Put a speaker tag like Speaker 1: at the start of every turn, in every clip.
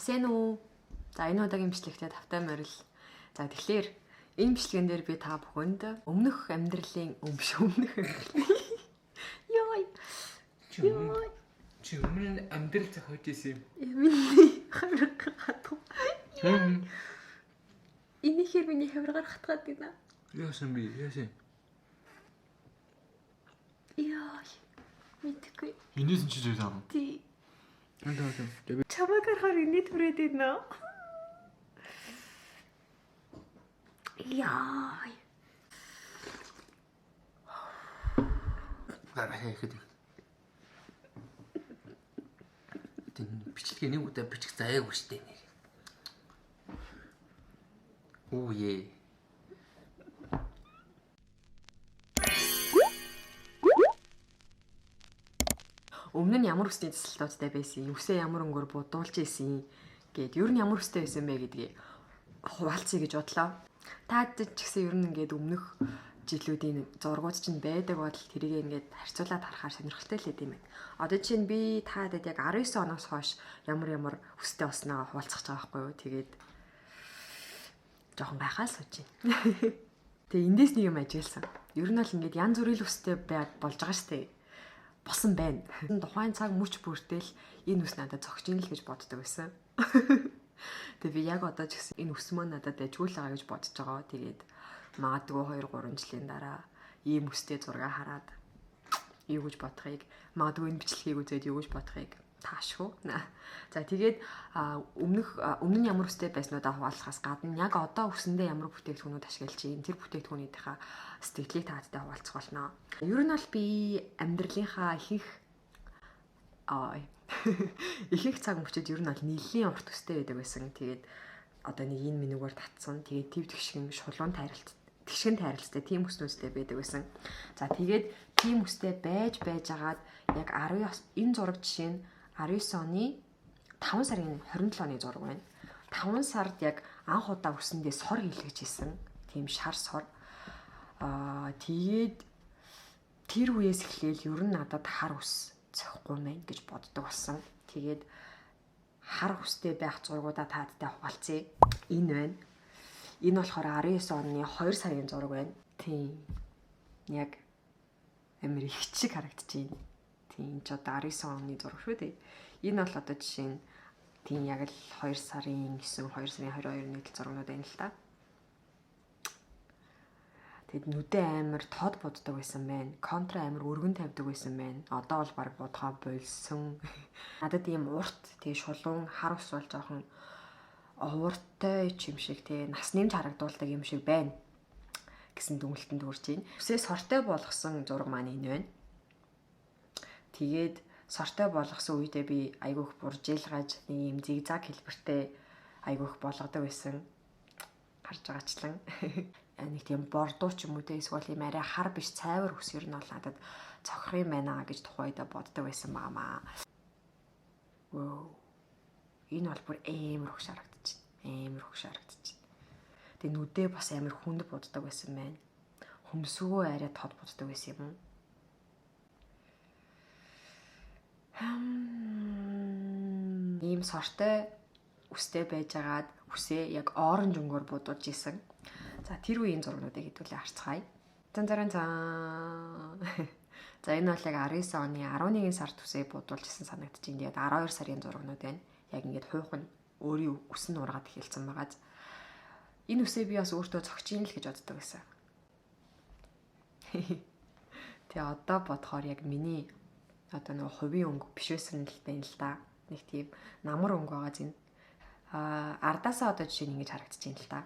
Speaker 1: Сайн үү? За энэ удаагийн бичлэгтээ тавтай морил. За тэгэхээр энэ бичлэгэн дээр би та бүхэнд өмнөх амьдралын өмнөх амьдрал. Йой. Йой.
Speaker 2: Чи өмнө нь амьдрал зохиож исэн юм.
Speaker 1: Миний хавирга хатуу. Энийхээр миний хавиргаар хатгаад байна.
Speaker 2: Яасан би? Яасан?
Speaker 1: Йой. Мэдгүй.
Speaker 2: Энэс нь чи зүйл аа.
Speaker 1: Тий.
Speaker 2: Андаа.
Speaker 1: Чамайг харахаар инээ түрээд байна. Яй.
Speaker 2: Гараа ихэд. Тэн бичлэгээ нэг удаа бичих заяагүй штэ нэр. Үе.
Speaker 1: Өмнө нь ямар үсний засалтуудтай байсан, үсээ ямар өнгөөр будуулж исэн гээд ер нь ямар үстэй байсан бэ гэдгийг хуваалцъя гэж бодлоо. Таад ч гэсэн ер нь ингээд өмнөх жилүүдийн зургууд чинь байдаг бол тэрийг ингээд харьцуулаад харахаар сонирхолтой л байд юм байна. Одоо чинь би таадад яг 19 оноос хойш ямар ямар үстэй болсноо хуваалцах гэж байгаа байхгүй юу. Тэгээд жоохон гайхаал сууж байна. Тэгээ эндээс нэг юм ажигласан. Ер нь бол ингээд янз бүрийн үстэй болж байгаа шүү дээ. Болсон байна. Тухайн цаг мөч бүртэл энэ үс надад зогч ийн л гэж боддог байсан. Тэгээ би яг одоо ч гэсэн энэ үс маань надад дайггүй л байгаа гэж бодож байгаа. Тэгээд магадгүй 2-3 жилийн дараа ийм үстэй зураг хараад юу гэж бодохыг, магадгүй энэ бичлэгийг үзээд юу гэж бодохыг таашгүй. За тэгээд өмнө нь ямар үстэй байснуудаа хуваалцахаас гадна яг одоо үсэндээ ямар бүтээгдэхүүнүүд ашиглаж байна, тэр бүтээгдэхүүнийхээ сэтгэлийг таадтай хуваалцах болно. Ер нь бол би амьдралынхаа ихэнх цаг мөчид ер нь бол нэлийн урт үстэй байдаг байсан. Тэгээд одоо нэг энэ менюгээр татсан. Тэгээд төв тэгшгэн шулуун тайралт, тэгшгэн тайралцтай тийм үснүүдтэй байдаг байсан. За тэгээд тийм үстэй байж байжгаад яг 19 энэ зураг жишээ нь 19 оны 5 сарын 27 оны зураг байна. 5 сард яг анх удаа үсэндээ сор хийлгэж исэн. Тийм шар сор. Тэгээд тэр үеэс эхлээл ер нь надад хар үс зохихгүй мэн гэж боддог болсон. Тэгээд хар үстэй байх зургуудаа таадтай хуваалцъя. Энэ байна. Энэ болохоор 19 оны 2 сарын зураг байна. Тийм. Яг амар их чиг харагдчихээн. Тийм ч одоо 19 оны зураг шүү дээ. Энэ бол одоо жишээ нь тийм яг л 2 сарын 9, 2 сарын 22-ны зургнууд байна л та. Тэгэд нүдэ амар тод буддаг байсан байна. Контра амар өргөн тавьдаг байсан байна. Одоо бол баг будгаа болсон. Надад ийм урт, тэгээ шулуун хар ус бол жоохон овуртай юм шиг тэгээ нас нэмж харагдуулдаг юм шиг байна гэсэн дүгнэлтэнд хүрч байна. Үсээ сортой болгосон зураг маань энэ байна. Тэгээд сортой болгосон үедээ би айгүйх буржилгаж нэг юм зигзаг хэлбэртэй айгүйх болгодог байсан. Харж байгаачлан нэг тийм бордуу ч юм уу те эсвэл ийм арай хар биш цайвар ус ер нь бол надад цохих юм байна гэж тухайдаа боддог байсан баамаа. Вөө. Энэ бол бүр амар хөш харагдчихэв. Амар хөш харагдчихэв. Тэгээ нүдээ бас амар хүнд буддаг байсан байна. Хөмсгөө арай тод буддаг байсан юм уу? Ийм сортой үстэй байжгаад үсээ яг оранж өнгөөр будуулж исэн. За тэр үеийн зургнуудыг хэдүүлээ харцгаая. Зан заран зан. За энэ бол яг 19 оны 11 сард үсээ будуулж исэн санагдчихээн. Тэгээд 12 сарын зургнууд байна. Яг ингээд хуйхан өөрийн үс нь ургаад эхэлсэн байгааз. Энэ үсээ би бас өөртөө зогч ийн л гэж боддог байсан. Тэгээ одоо бодохоор яг миний одоо нөгөө хувийн өнгө биш байсан л байна л да. Нэг тийм намар өнгө байгаа зин. Ардаасаа одоо жишээ нь ингэж харагдчихээн л да.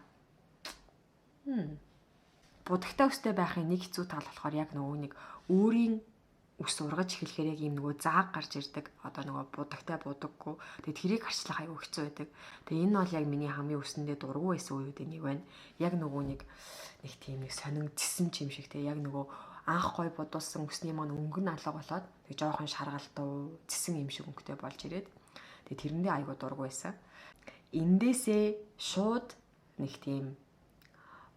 Speaker 1: Будагтай өстэй байхын нэг хэцүү тал болохоор яг нөгөө нэг өөрийн үс ургаж эхлэхээр яг ийм нөгөө зааг гарч ирдэг. Одоо нөгөө будагтай будаггүй. Тэгээд тэрийг харчлах аюу хэцүү байдаг. Тэгээд энэ бол яг миний хамгийн үсэндээ дургүй байсан үеүүдийн нэг байна. Яг нөгөө нэг тийм нэг сонин зэсэн ч юм шиг те яг нөгөө анх гой будуулсан үсний маань өнгө нь алга болоод тэг жоохон шаргалтуу зэсэн юм шиг өнгөтэй болж ирээд тэгээд тэрэндээ аюу дургүй байсан. Эндээсээ шууд нэг тийм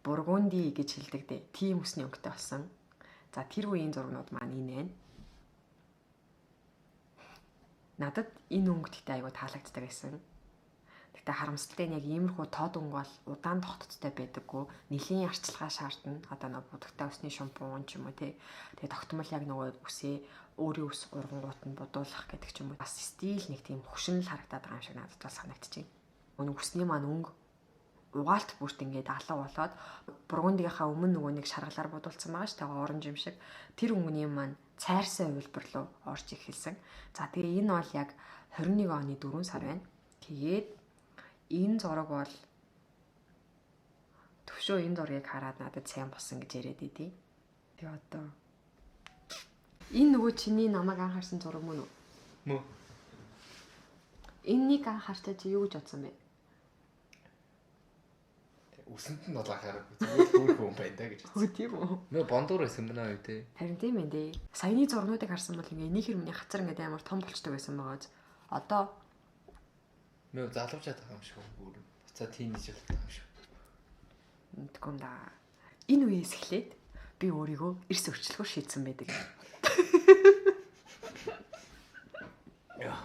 Speaker 1: бургунди гэж хэлдэг дээ. Тийм үсний өнгөтэй болсон. За тэр үеийн зургнууд маань энэ байна. Надад энэ өнгө гэхдээ аюу таалагддаг байсан. Гэтэ харамсалтай нь яг иймэрхүү тод өнгө бол удаан тогтцтой байдаггүй. Нэлийн арчилгаа шаардна. Одоо нөгөө будагтай усны шампунь ч юм уу тий. Тэгээ тогтмол яг нөгөө үсээ өөрийн ус ургангуут нь будуулах гэдэг ч юм уу. Бас стил нэг тийм хөшин л харагдаад байгаа юм шиг надад бол санагдчихэв. Өнөг үсний маань өнгө угаалт бүрт ингээд алга болоод бургундийнхаа өмнө нөгөө нэг шаргалаар будуулсан байгаа ш. Тэгээ оранж юм шиг тэр өнгөний маань цайрсан хувилбар руу орж эхэлсэн. За тэгээ энэ бол яг 21 оны 4 сар байна. Тэгээд энэ зураг бол төвшөө энэ зургийг хараад надад сайн болсон гэж яриад идэв. Тэгээ одоо энэ нөгөө чиний намайг анхаарсан зураг мөн үү?
Speaker 2: Мөн.
Speaker 1: Энэнийг анхаарчаа чи юу гэж бодсон бэ?
Speaker 2: Үсэнд нь бол анхаараагүй. Зүгээр хөөрхөн хүн байна да гэж бодсон.
Speaker 1: Хөө тийм үү?
Speaker 2: Нөө бондуур байсан мөн аа үү те.
Speaker 1: Харин тийм ээ дээ. Саяны зургнуудыг харсан бол ингээ энийг хэр миний хацар ингээ амар том болчдөг байсан байгааз. Одоо
Speaker 2: Мөө залуучаад байгаа юм шиг өөр. Буцаа тийнейж болдог юм шиг.
Speaker 1: Мэдгүй юм да. Энэ үеэс эхлээд би өөрийгөө эрс өөрчлөхөөр шийдсэн байдаг.
Speaker 2: Яа.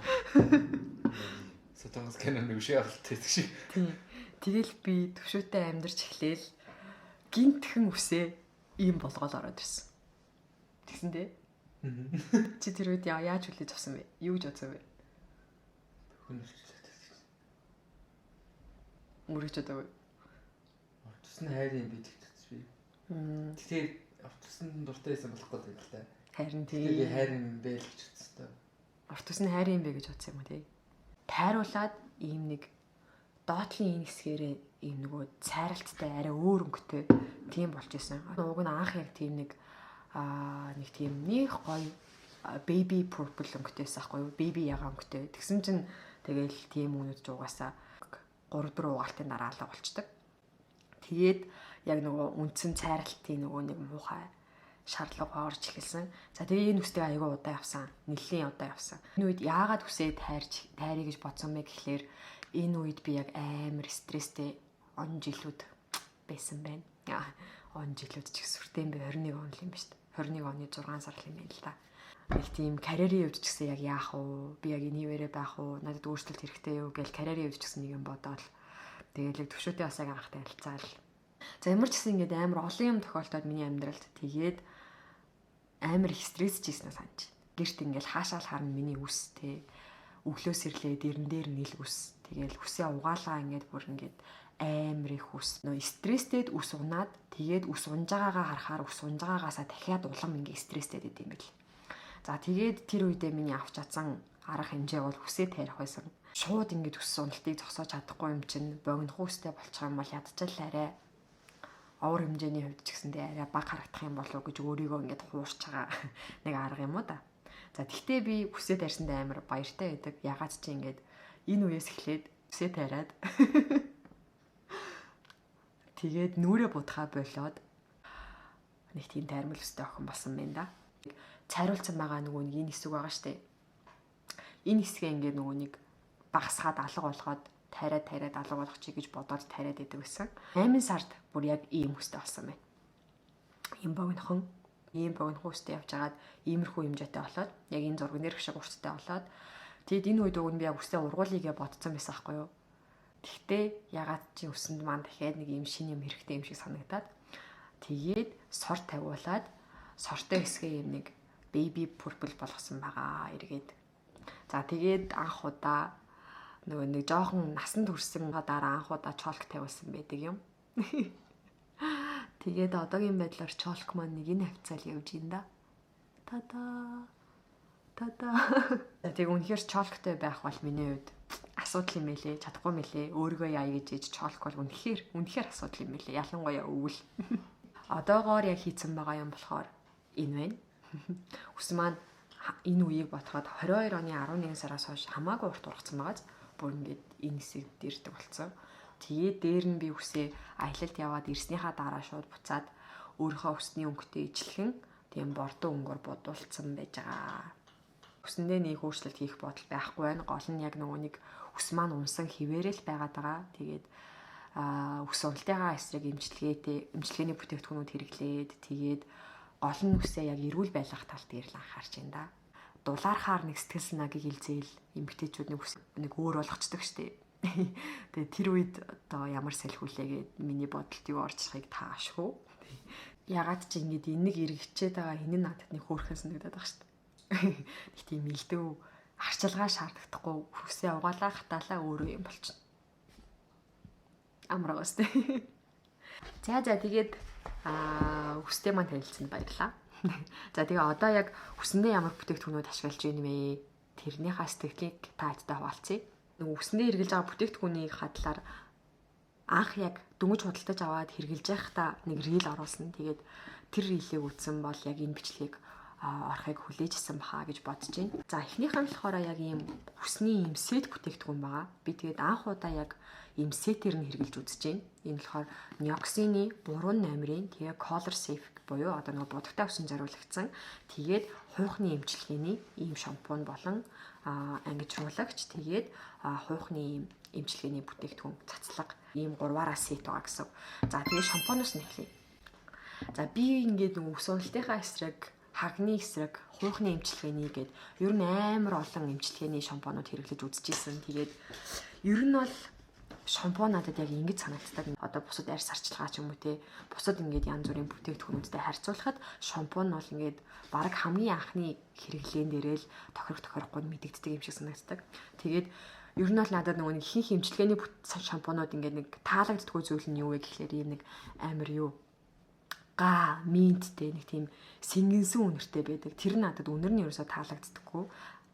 Speaker 2: Сатангас кино нэг шиг авалт хийдэг шиг.
Speaker 1: Тийм. Тэгэл би төвшөөтэй амьдарч эхлээл гинтхэн үсээ ийм болгоол ороод ирсэн. Тэгсэн дээ. Чи тэр үед яаж хүлээж авсан бэ? Юу гэж бодсон бэ?
Speaker 2: Хүн өөрчлөлт.
Speaker 1: Мөрөж чадаагүй.
Speaker 2: Урт ус нь хайр юм би тэгчихсэн би. Тэгэхээр урт усанд нь дуртай байсан болох гэдэг л та.
Speaker 1: Харин
Speaker 2: Тэгэхээр би
Speaker 1: тийм.
Speaker 2: хайр юм бэ л гэж бодсон та.
Speaker 1: Урт ус нь хайр юм бэ гэж бодсон юм уу тий? Тайруулаад ийм нэг доотлын энэ хэсгээрээ ийм нөгөө цайралттай арай өөр өнгөтэй тийм болж исэн. Уг нь анх яг тийм нэг нэг тийм нэг гоё baby purple өнгөтэй байсан аахгүй юу? Baby ягаан өнгөтэй. Тэгсэн чинь тэгэл тийм өнгөнүүд ч угаасаа 3 4 угаалтын дараа алга болчдөг. Тэгээд яг нөгөө үндсэн цайралтын нөгөө нэг муухай шаардлага орж эхэлсэн. За тэгээ энэ үстэйг айгүй удаа явсан. Нэлээн удаа явсан. Энэ үед яагаад үсээ тайръя гэж бодсон бэ гэхлээр энэ үед би яг амар стресстэй он жилүүд байсан байна. Он жилүүд ч их сүртэй юм бэ 21 он л юм ба шүү дээ. 21 оны 6 сар л юм байна л да. Нэг тийм карьерийн хувьд ч гэсэн яг яах вэ? Би яг энийвэрээ байх уу? Надад өөрчлөлт хэрэгтэй юу гэл карьерийн хувьд ч гэсэн нэг юм бодоол. Тэгээл яг төвшөөтэй бас яг анх танилцаал. За ямар ч гэсэн ингээд амар олон юм тохиолдоод миний амьдралд тэгээд амар их стрессжсэн санаж. Гэрт ингээл хаашаа л харна миний үс те. Өглөөс ирлээ дэрэн дээр нийл үс. Тэгээл үсээ угаалаа ингээд бүр ингээд амар их үс. Нөө стресстэд үс унаад тэгээд үс унж байгаагаа харахаар үс унж байгаагаасаа дахиад улам ингээд стресстэй байд юм бэл. За тэгээд тэр үедээ миний авч чадсан арга хэмжээ бол үсээ тарих байсан. Шууд ингээд үс уналтыг зогсоож чадахгүй юм чинь богино үстэй болчих юм бол ядчил арай овор хэмжээний хувьд ч гэсэндээ арай бага харагдах юм болов уу гэж өөрийгөө ингээд хуурч байгаа нэг арга юм уу да. За тэгтээ би үсээ тарьсандаа амар баяртай байдаг. Ягаад чи ингээд энэ үеэс эхлээд үсээ тариад тэгээд нүрээ будахаа болоод нэг тийм тайрмал өстэй охин болсон байна да. Цайруулсан байгаа нөгөө нэг энэ хэсэг байгаа штэ. Энэ хэсгээ ингээд нөгөө нэг багасгаад алга болгоод тариад алга болгочих гэж бодоод тариад идэг байсан. 8 сард бүр яг ийм өстэй болсон байна. Ийм богинохон, ийм богинохон өстэй явж хагаад иймэрхүү хэмжээтэй болоод яг энэ зурган дээрх шиг урттай болоод тэгэд энэ үед уг нь би яг өстэй ургуулъя гэж бодсон байсан аахгүй юу. Тэгтээ ягаад чи өсөнд маань дахиад нэг ийм шинэ юм хэрэгтэй юм шиг санагдаад тэгээд сор тавиулаад сортой хэсгээ юм нэг baby purple болгосон байгаа эргээд. За тэгээд анх удаа нөгөө нэг жоохон насанд хүрсэн дараа анх удаа чолк тавиулсан байдаг юм. Тэгээд одоогийн байдлаар чолк маань нэг энэ хавцаал явж ин да. Та-да. Та-да. Тэг үнэхээр чолктой байх бол миний хувьд асуудал юм байлээ, чадахгүй мэлээ. Өөрийгөө яая гэж ээж чолк бол үнэхээр асуудал юм байлээ. Ялангуяа өвөл. Одоогоор яг хийцэн байгаа юм болохоор энэ байна. Үс маань энэ үеийг бодоход 22 оны 11 сараас хойш хамаагүй урт ургацсан байгааз бүр ингээд энэ хэсэг дэрдэг болсон. Тэгээд дээр нь би үсээ аялалд яваад ирснийхаа дараа шууд буцаад өөрийнхөө үсний өнгөтэй ижилхэн тийм бордоо өнгөөр будуулсан байж байгаа. Үсэндээ нэг өөрчлөлт хийх бодол байхгүй байна. Гол нь яг нөгөө нэг үс маань унсан хിവэрэл байгаад байгаа. Тэгээд үс уналтынхаа эсрэг эмчилгээний бүтээгдэхүүнүүд хэрэглээд тэгээд гол нь үсээ яг эрүүл байлгах тал дээр л анхаарч байна да. Дулаархаар нэг сэтгэл санаагийг илзээл эмгтээчүүд нэг үс нэг өөр болгочдөг штеп. Тэгээ тэр үед одоо ямар салхи үлээгээд миний бодолд юу орж ирхийг та ашгүй. Ягаад ч ингэж энийг эргэчээд байгаа энэ нь надад нэг хөөрхөн санагдаад байгаа шүү дээ. Нэг тийм илдэв арчилгаа шаардлагагүй хүсээ угаалаа хатаалаа өөрөө юм болчихно. Амар байгаа сте. За тэгээд хүстэй маань танилцсанд баярлалаа. За тэгээ одоо яг хүсэндээ ямар бүтээгдэхүүнүүд ашиглаж байна вэ? Тэрнийхээ сэтгэлийг та хэдтэй хуваалцъя. Нөгөө хүсэндээ хэрэглэж байгаа бүтээгдэхүүнийг хадлаар анх яг дөнгөж худалдаж аваад хэрэглэж байхдаа нэг reel оруулсан. Тэгээд тэр reel-ийг үзсэн бол яг энэ бичлэгийг орохыг хүлээжсэн баха гэж бодож байна. За эхнийх нь болохоор яг ийм хүсний ийм сет бүтээгдэхүүн байгаа. Би тэгээд анх удаа яг ийм сетээр нь хэрэглэж үзэж байна. Энэ болохоор Nioxin-ы 3 номерын тэгээ Color Safe буюу одоо нөгөө будагтай өсөн зориулагдсан. Тэгээд хуйхны эмчилгээний ийм шампунь болон ангижруулагч тэгээд хуйхны ийм эмчилгээний бүтээгдэхүүн цацлага ийм гурваараа сет байгаа гэсэн. За тэгээд шампуноос нь эхлэе. За би ингээд нөгөө ус уналтынхаа эсрэг, хагны эсрэг, хуйхны эмчилгээний гээд ер нь амар олон эмчилгээний шампунууд хэрэглэж үзчихсэн. Тэгээд ер нь бол шампунь надад яг ингэж санагддаг. Одоо бусад арьс арчилгаа ч юм уу те, бусад ингээд янз бүрийн бүтээгдэхүүнүүдтэй харьцуулахад шампунь бол ингээд бараг хамгийн анхны хэрэглээн дээрээ л тохирох тохирохгүй мэдэгддэг юм шиг санагддаг. Тэгээд ер нь бол надад нөгөө нэг ихэнх эмчилгээний шампунууд ингээд нэг таалагддаггүй зүйл нь юу вэ гэхлээр ийм нэг амар юу га минттэй нэг тийм сэнгэнсэн үнэртэй байдаг. Тэр нь надад үнэр нь ерөөсөө таалагддаггүй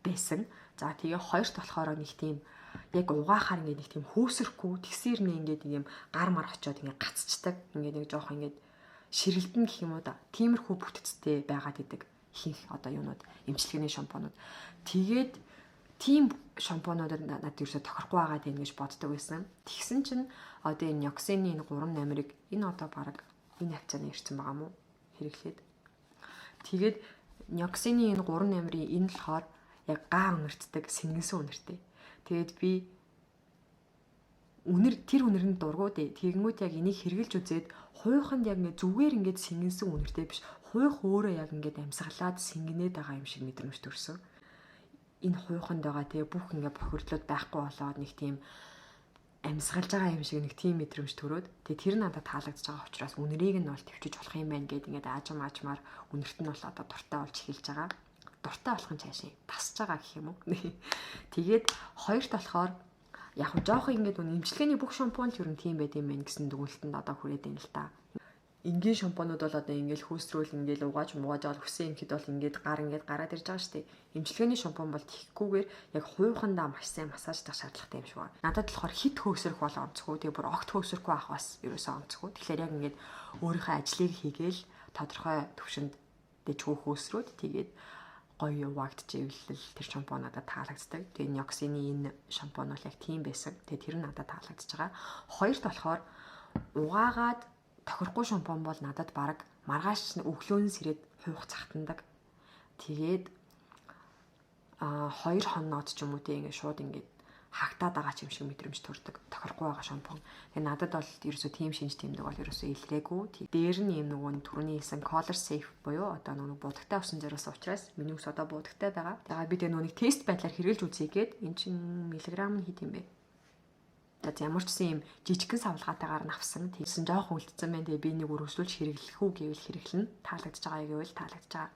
Speaker 1: байсан. За тэгээ хоёрт болохоор нэг тийм яг угаахаар ингээд нэг тийм хөөсөрөхгүй тэгсэр нэ ингээд юм гар мар очиод ингээд гацчдаг. Ингээд нэг жоох ингээд ширэлдэн гэх юм уу да. Тиймэрхүү бүтцтэй байгаад идэг ихэнх одоо юунууд эмчилгээний шампунууд. Тэгээд тийм шампунуудад надад ерөөсөө тохирохгүй байгаа даа гэж боддог байсан. Тэгсэн чинь одоо энэ Nioxin-ы энэ 3 номерыг энэ одоо баг энэ хавцааны ирсэн байгаа мó хэрэглээд. Тэгээд Nioxin-ы энэ 3 номерын энэ болохоор яг га үнэртдэг, сэнгэнсэн үнэртэй. Тэгээд би үнэр тэр үнэрэнд дургу дээ. Тэгэнгүүт яг энийг хэрэглэж үзээд хуйханд яг ингээ зүгээр ингээд сэнгэнсэн үнэртэй биш. Хуйх өөрөө яг ингээд амьсгалаад сэнгэнээд байгаа юм шиг мэдрэмж төрсөн. Энэ хуйханд байгаа те бүх ингээ бохирдлууд байхгүй болоод нэг тийм амьсгалж байгаа юм шиг нэг тийм мэдрэмж төрөөд тэгээ тэр надад таалагдж байгаа учраас үнэрийг нь бол төвчж болох юм байна гэд ингээд аажим аажмаар үнэрт нь бол одоо дуртай болж эхэлж байгаа. Дуртай болох нь цаашаа тасж байгаа гэх юм уу. Тэгээд хоёрт болохоор яг нь жоох ингээд үн эмчилгээний бүх шампунь л ер нь тийм байд юм байна гэсэн дүгнэлтэнд одоо хүрээд байна л да. Энгийн шампунууд бол одоо ингээл хөөсрөөл ингээл угааж муугааж байгаа хүсээ эмхэд бол ингээд гар ингээд гараад ирж байгаа шүү дээ. Эмчилгээний шампунь бол тэгхгүйгээр яг хуйхандаа маш сайн массаждах шаардлагатай юм шиг байна. Надад болохоор хит хөөсрөх бол онцгүй. Тэгээ бүр огт хөөсрөхгүй авах бас ерөөсөө онцгүй. Тэгэхээр яг ингээд өөрийнхөө ажлыг хийгээл тодорхой төвшөнд дэжгүү хөөсрөөд тэгээд гоё угаагдчихвэл тэр шампунь надад таалагддаг. Тэгээ Nioxin-ы энэ шампунь бол яг тийм байсан. Тэгээ тэр нь надад таалагдчихж байгаа. Хоёрт болохоор угаагаад тохирохгүй шампунь бол надад бараг маргааш өглөөн сэрээд хуух захтандаг. Тэгээд 2 хоноод ч юм уу те ингээд шууд ингээд хагтаад байгаа ч юм шиг мэдрэмж төрдөг. Тохирохгүй байгаа шампунь. Тэгээ надад бол ерөөсөө тийм шинж тэмдэг бол ерөөсөө илрээгүй. Дээр нь юм нөгөө түрүүний хэлсэн color safe буюу одоо нөгөө будагтай усан зориулсан учраас миний ус одоо будагтай байгаа. Тэгээ би тэгээ нөгөө нэг тест байдлаар хэрэглэж үзье гээд эн чин миллиграмм нь хэд юм бэ? За ямар ч гэсэн юм жижигхэн савлгаатайгаар нь авсан. Тэгсэн жоохон үлдсэн байна. Тэгээ би нэг өргөжлүүлж хэрэглэх үү гэвэл хэрэглэнэ. Таалагдж байгаа гэвэл таалагдж байгаа.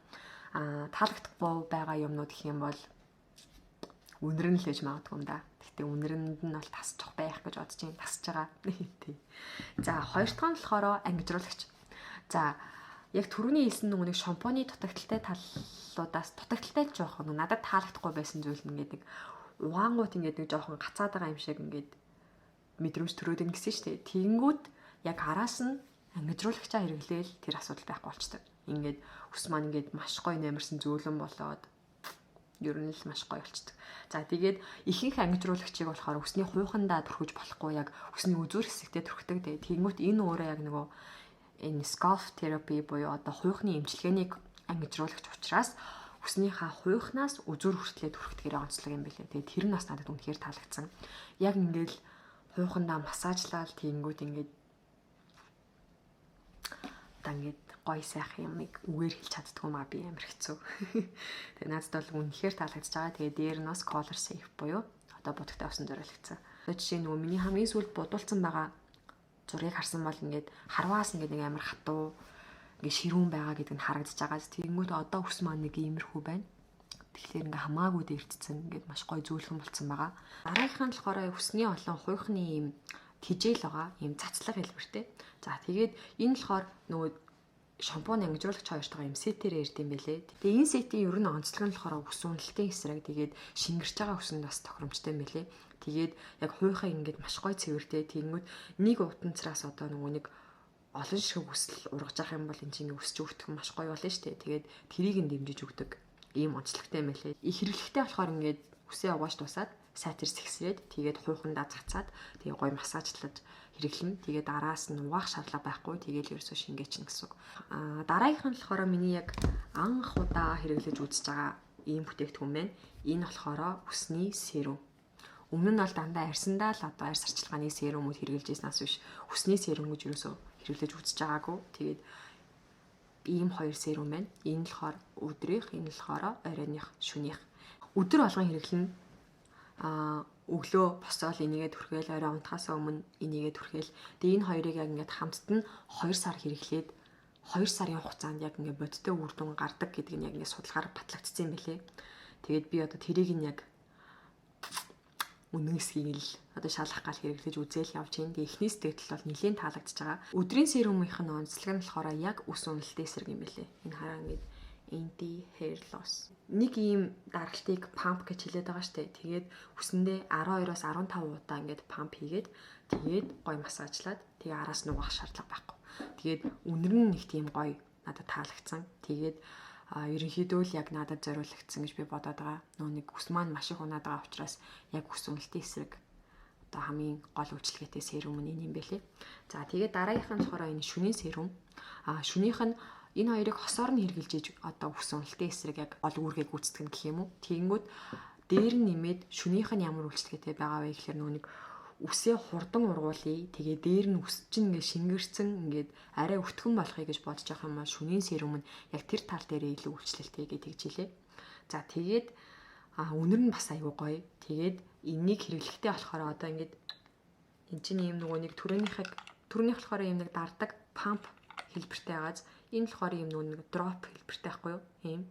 Speaker 1: Таалагдахгүй байгаа юмнууд гэх юм бол үнэр нь л гэж магадгүй юм да. Гэхдээ үнэрэнд нь бол тасчих байх гэж бодож байна. Тасж байгаа. Тий. За хоёр дахь нь болохоор ангижруулагч. За яг түрүүний хэлсэн нөгөө нэг шампуны дутагдaltaй талуудаас дутагдaltaй ч жоох нэг надад таалагдахгүй байсан зүйл нь ингээд нэг угаангуут ингээд нэг жоохон гацаад байгаа юм шиг ингээд мэдрэмж төрөөд ин гэсэн шүү дээ. Тэгэнгүүт яг араас нь ангижруулагчаа хэрэглээл тэр асуудал байхгүй болчтой. Ингээд ус маань ингээд маш гоё нэмэрсэн зөөлөн болоод ер нь л маш гоё болчдөг. За тэгээд ихэнх ангижруулагчийг болохоор үсний хуйхандаа түрхэж болохгүй яг үсний үзүүр хэсэгтээ түрхдэг. Тэгээд тэгэнгүүт энэ өөрөө яг нөгөө энэ scalp therapy буюу одоо хуйхны эмчилгээнийг ангижруулагч учраас үснийхаа хуйхнаас үзүүр хүртлээ түрхдгээр онцлог юм билээ. Тэгээд тэр нь бас надад үнэхээр таалагдсан. Яг ингээл хуйхандаа массажлал тэгэнгүүт ингээд одоо ингээд гоё сайхан юмыг үгээр хэлж чаддгүй маа би амар хэцүү. Тэгээ надад бол үнэхээр таалагдж байгаа. Тэгээ дээр нь бас color safe буюу одоо будагтай усан зориулагдсан. Одоо жишээ нөгөө миний хамгийн сүүлд будуулсан байгаа зургийг харсан бол ингээд харваас ингээд нэг амар хатуу ингээд ширүүн байгаа гэдэг нь харагдаж байгаа. Тэгэнгүүт одоо үс маань нэг иймэрхүү байна. Тэгэхээр ингээ хамаагүй дээрдсэн ингээд маш гоё зөөлхөн болцсон байгаа. Дараагийнх нь болохоор үсний олон хуйхны ийм тижэл байгаа. Ийм цацлага хэлбэртэй. За тэгээд энэ болохоор нөгөө шампунь ангижруулагч хоёртойгоо ийм сетээр ирд юм бэлээ. Тэгээ энэ сетийн ер нь онцлог нь болохоор үс үнэлтийн эсрэг тэгээд шингэрч байгаа үсэнд бас тохиромжтой юм бэлээ. Тэгээд яг хуйхаа ингээд маш гоё цэвэртэй. Тэгэнгүүт нэг утанцраас одоо нөгөө нэг олон ширхэг үсэл ургаж авах юм бол энэ чинь өсч өгөх маш гоё болно шүү дээ. Тэгээд тэрийг нь дэмжиж өгдөг ийм онцлогтой юм байлээ. Их хэрэглэхтэй болохоор ингээд үсээ угааж дуусаад сайтар сэгсрээд тэгээд хуйхандаа цацаад тэгээ гоё массажлаж хэрэглэнэ. Тэгээд араас нь угаах шаардлага байхгүй. Тэгээд л ерөөсөө шингээчин гэсэн үг. Аа дараагийнх нь болохоор миний яг анх удаа хэрэглэж үзэж байгаа ийм бүтээгдэхүүн байна. Энэ болохоор үсний серум. Өмнө нь бол дандаа арьсандаа л одоо арьс арчилгааны серумүүд хэрэглэж ирснээс биш үсний серум гэж ерөөсөө хэрэглэж үзэж байгаагүй. Тэгээд ийм хоёр серум байна. Энэ болохоор өдрийнх, энэ болохоор оройных, шөнийх. Өдөр болгон хэрэглэнэ. Аа өглөө босоод энийгээ түрхээл, орой унтахаас өмнө энийгээ түрхээл. Тэгээ энэ хоёрыг яг ингээд хамтд нь 2 сар хэрэглээд 2 сарын хугацаанд яг ингээд бодиттой үр дүн гардаг гэдэг нь яг ингээд судалгаар батлагдсан юм билээ. Тэгээд би одоо тэрийг нь яг үнэн эсхийг л одоо шалах гал хэрэглэж үзээл явж байна. Тэгээ эхний сэтгэл бол нэлээд таалагдчихж байгаа. Өдрийн серумынх нь онцлог нь болохоор яг үс үнэлтийн эсрэг юм билээ. Энэ хараа ингээд anti hair loss. Нэг ийм даралтыг pump гэж хэлээд байгаа штэ. Тэгээд үсэндээ 12-оос 15 удаа ингээд pump хийгээд тэгээд гой массажлаад тэгээ араас нь угаах шаардлага байхгүй. Тэгээд үнэр нь нэг тийм гоё надад таалагдсан. Тэгээд ерөнхийдөө л яг надад зориулагдсан гэж би бодоод байгаа. Нөө нэг үс маань маш их унаад байгаа учраас яг үс үнэлтийн эсрэг одоо хамгийн гол үйлчилгээтэй серум нь энэ юм бэлээ. За тэгээд дараагийнх нь болохоор энэ шүнийн серум. Шүнийх нь энэ хоёрыг хосоор нь хэрглэж иж одоо үс үнэлтийн эсрэг яг гол үүргийг гүйцэтгэх нь гэх юм уу. Тэгэнгүүт дээр нь нэмээд шүнийх нь ямар үйлчилгээтэй байгаа вэ гэхээр нөө нэг үсээ хурдан ургуулъя. Тэгээ дээр нь үс чинь ингээд шингэрсэн ингээд арай өтгөн болохыг гэж бодож байгаа юм аа шүнийн серум нь яг тэр тал дээрээ илүү үйлчлэлтэй гэж тэгж хэлээ. За тэгээд үнэр нь бас айгүй гоё. Тэгээд энийг хэрэглэхдээ болохоор одоо ингээд эн чинь ийм нөгөө нэг түрүүнийх болохоор ийм нэг дардаг памп хэлбэртэй байгааз энэ болохоор ийм нөгөө нэг дроп хэлбэртэй байхгүй юу? Ийм.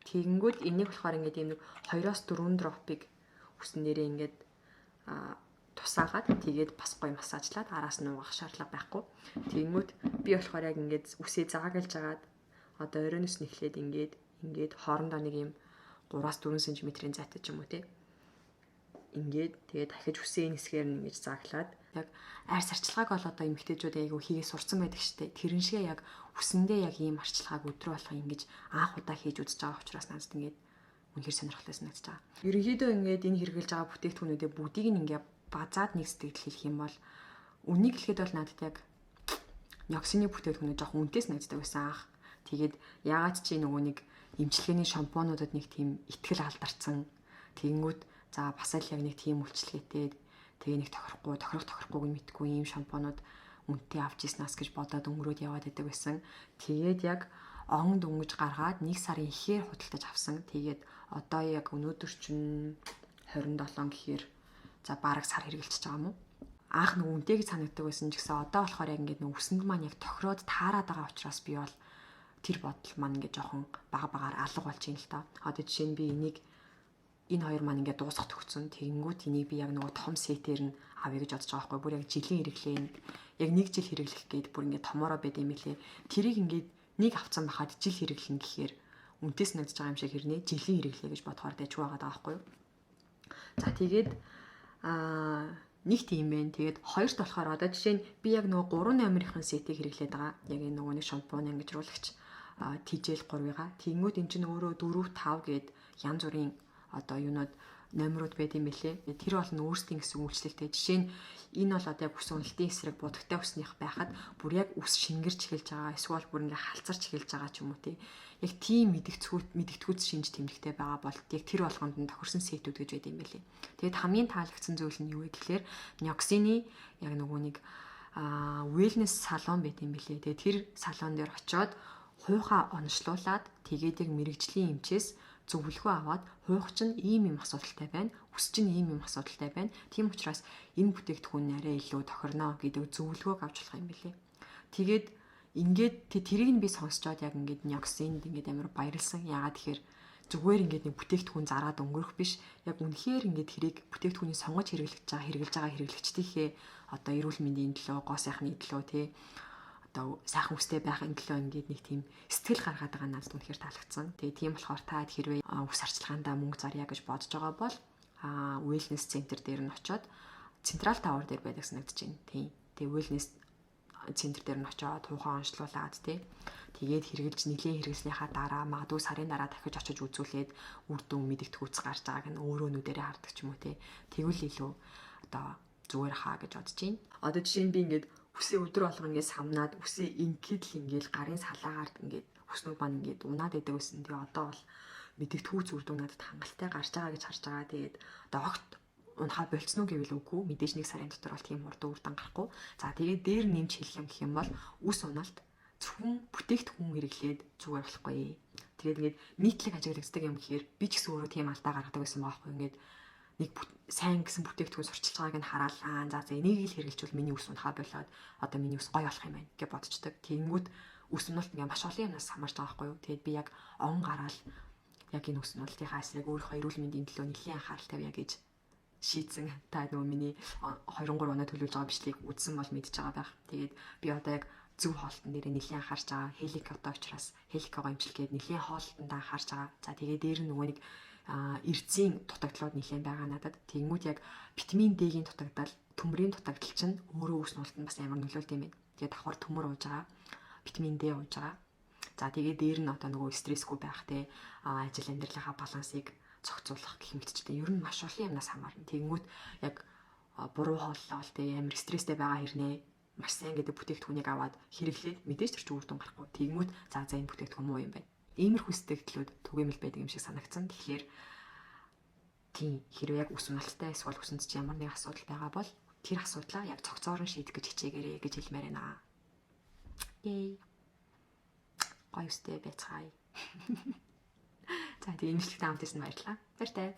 Speaker 1: Тэгэнгүүт энийг болохоор ингээд ийм нэг 2-4 дропыг үсэн дээрээ ингээд тусаагаад тэгээд бас гоё массажлаад араас нь угаах шаардлага байхгүй. Тэгэнгүүт би болохоор яг ингээд үсээ заагалж агаад одоо оройноос нь эхлээд ингээд хоорондоо нэг юм 3-4 см-ийн зайтай ч юм уу те. Ингээд тэгээд дахиж үсээ энэ хэсгээр нь ингэж зааглаад яг арьс арчилгааг бол одоо эмэгтэйчүүд айгүй хийгээ сурцсан байдаг штэ. Тэрэн шигэ яг үсэндээ яг ийм арчилгааг өдрөө болгон ингэж анх удаа хийж үзэж байгаа учраас надад ингээд үнэхээр сонирхолтой санагдаж байгаа. Ерөнхийдөө ингээд энэ хэрэглэж байгаа бүтээгдэхүүнүүдээ бүгдийг нь ингээд базаад нэг сэтгэл хэлэх юм бол үнийг хэлэхэд бол надад яг Нёксины бүтээгдэхүүнүүд жоохон үнэтэй санагддаг байсан анх. Тэгээд яагаад чи нөгөө нэг эмчилгээний шампунуудад нэг тийм итгэл алдарсан. Тэгэнгүүт за бас л яг нэг тийм үйлчилгээтэй тэгээ нэг тохирохгүйг нь мэдгүй ийм шампунууд үнэтэй авч ирснаас гэж бодоод өнгөрөөд яваад байдаг байсан. Тэгээд яг он дөнгөж гаргаад нэг сарын ихээр худалдаж авсан. Тэгээд одоо яг өнөөдөр чинь 27 гэхээр за бараг сар хэрэгжилж байгаа юм уу? Анх нэг үнэтэй гэж санагддаг байсан ч гэсэн одоо болохоор яг ингээд нэг үсэнд маань яг тохироод таарад байгаа учраас би бол тэр бодол маань ингээд жоохон бага багаар алга болж байна л та. Одоо жишээ нь би энийг энэ хоёр маань ингээд дуусах төгсөн. Тэгэнгүүт энийг би яг нөгөө том сетээр нь авъя гэж бодож байгаа байхгүй. Бүр яг жилийн хэрэглээ яг нэг жил хэрэглэх гээд бүр ингээд томоороо байд юм лээ. Тэрийг ингээд нэг авцсан байхад жил хэрэглэн гэхээр үнэтэй санагдаж байгаа юм шиг хэрнээ жилийн хэрэглээ гэж бодохоор дайггүй байгаа байхгүй юу? За тэгээд нэг тийм байна. Тэгээд хоёрт болохоор одоо жишээ нь би яг нөгөө 3 номерын сетийг хэрэглээд байгаа. Яг энэ нөгөө нэг шампунь ангижруулагч тижэл 3-ыгаа. Тэгэнгүүт эн чинь өөрөө 4 5 гээд янз бүрийн одоо юунод номерууд байд юм бэлээ. Тэр бол нь өөрсдийн гэсэн үйлчлэлтэй. Жишээ нь энэ бол одоо яг үс үнэлтийн эсрэг будагтай үснийх байхад бүр яг үс шингэрч эхэлж байгаа. Эсвэл бүр ингээ халцарч эхэлж байгаа ч юм уу тий. Яг тийм мэдэгдэхүйц шинж тэмдэгтэй байгаа бол яг тэр болгонд нь тохирсон сетүүд гэж байд юм бэлээ. Тэгээд хамгийн таалагдсан зүйл нь юу вэ гэхлээр Нёксины яг нөгөө нэг wellness салон байд юм бэлээ. Тэгээд тэр салон дээр очиод хуйхаа оношлуулад тэгээд яг мэрэгжлийн эмчээс Зөвлөгөө аваад хуух чинь ийм юм асуудалтай байна, үс чинь ийм юм асуудалтай байна. Тийм учраас энэ бүтээгдэхүүн арай илүү тохирно гэдэг зөвлөгөөг авч болох юм билээ. Тэгээд ингээд тэрийг нь би сонсчоод яг ингээд Nioxin-д ингээд амар баярлсан. Яагаад тэгэхээр зүгээр ингээд нэг бүтээгдэхүүн зараад өнгөрөх биш. Яг үнэхээр ингээд тэрийг бүтээгдэхүүнийг сонгож хэрэглэж байгаа, хэрэглэж байгаа хэрэглэгчдийнхээ одоо эрүүл мэндийн төлөө, гоо сайхны төлөө тий одоо сайхан үстэй байхын төлөө ингээд нэг тийм сэтгэл гаргаад байгаа надад үнэхээр таалагдсан. Тэгээ тийм болохоор та хэрвээ үс арчилгаандаа мөнгө зарья гэж бодож байгаа бол wellness center дээр нь очиод Central Tower дээр байдаг санагдаж байна. Тийм. Тэгээ wellness центр дээр нь очиод тухайн онцлуулад тий. Тэгээд хэрэгжилж нэлээд хэрэглэснийхаа дараа магадгүй сарын дараа дахиж очиж үзүүлээд үр дүн мэдэгдэхүүц гарч байгааг нь өөрөө нүдэрээ хардаг ч юм уу тий. Тэгвэл илүү одоо зүгээр хаа гэж бодож байна. Одоо жишээ нь би ингээд үсээ өдөр болгон ингээд самнаад үсээ ингээд л ингээд гарын салаагаар ингээд үснүүд маань ингээд унаад идэг байсан. Тэгээ одоо бол мэдэгдэхүүц үр дүн надад хангалттай гарч байгаа гэж харж байгаа. Тэгээд одоо огт унахаа болцсон уу гэвэл үгүй. Мэдээж нэг сарын дотор бол тийм хурдан үр дүн гарахгүй. За тэгээд дээр нэмж хэлэх юм гэх юм бол үс уналт зөвхөн бүтээгдэхүүн хэрэглээд зүгээр болохгүй. Тэгээд ингээд нийтлэг ажиглагддаг юм гэхээр би ч гэсэн өөрөө тийм алдаа гаргадаг байсан байгаа хгүй. Ингээд нэг сайн гэсэн бүтээгдэхүүн сурчилж байгааг нь хараад аа за за энийг л хэрэглэчихвэл миний үс унахаа болоод одоо миний үс гоё болох юм байна гэж бодцдог. Тэгэнгүүт үс уналт ингээд маш олон юмнаас хамаарч байгаа байхгүй юу. Тэгээд би яг он гараал яг энэ үс уналтынхаа эсрэг өөрийнхөө эрүүл мэндийн төлөө нэлийн анхаарал тавья гэж шийдсэн. Та нөгөө миний 23 оноо төлөвлөж байгаа бичлэгийг үзсэн бол мэдж байгаа байх. Тэгээд би одоо яг зөв хоолтон дээр нэлийн анхаарч байгаа. Хеликото учраас хеликого имчилгээд нэлийн хоолтонд анхаарч байгаа. За тэгээд дээр нь нөгөө нэг эрдсийн дутагдлууд нэлийн байгаа надад. Тэгэнгүүт яг витамин D-ийн дутагдал, төмрийн дутагдал чинь өөрөө үс нуултанд бас амар нөлөөлдөг юм байна. Тэгээд давхар төмөр ууж байгаа, витамин D ууж байгаа. За тэгээд дээр нь одоо нөгөө стрессгүй байх те ажил амьдралынхаа балансыг зохицуулах гэх мэтчтэй ер нь маш олон юмнаас хамаарна. Тэгэнгүүт яг буруу хооллол те амар стресстэй байгаа хэрнээ маш сайн гэдэг бүтээгдэхүүнийг аваад хэрэглээд мэдээж тэр чинь үр дүн гарахгүй. Тэгэнгүүт за за энэ бүтээгдэхүүн муу юм байна. Иймэрхүү сэтгэлдлүүд түгээмэл байдаг юм шиг санагдсан. Тэгэхээр тийм хэрвээ яг үс уналттай эсвэл үсэнд чи ямар нэг асуудал байгаа бол тэр асуудлаа яг цогцоор нь шийдэх гэж хичээгээрэй гэж хэлмээр байна. Yay. Гоё үстэй байцгаая. За тэгээ имжлэгтэй хамт байсан баярлалаа. Баяртай.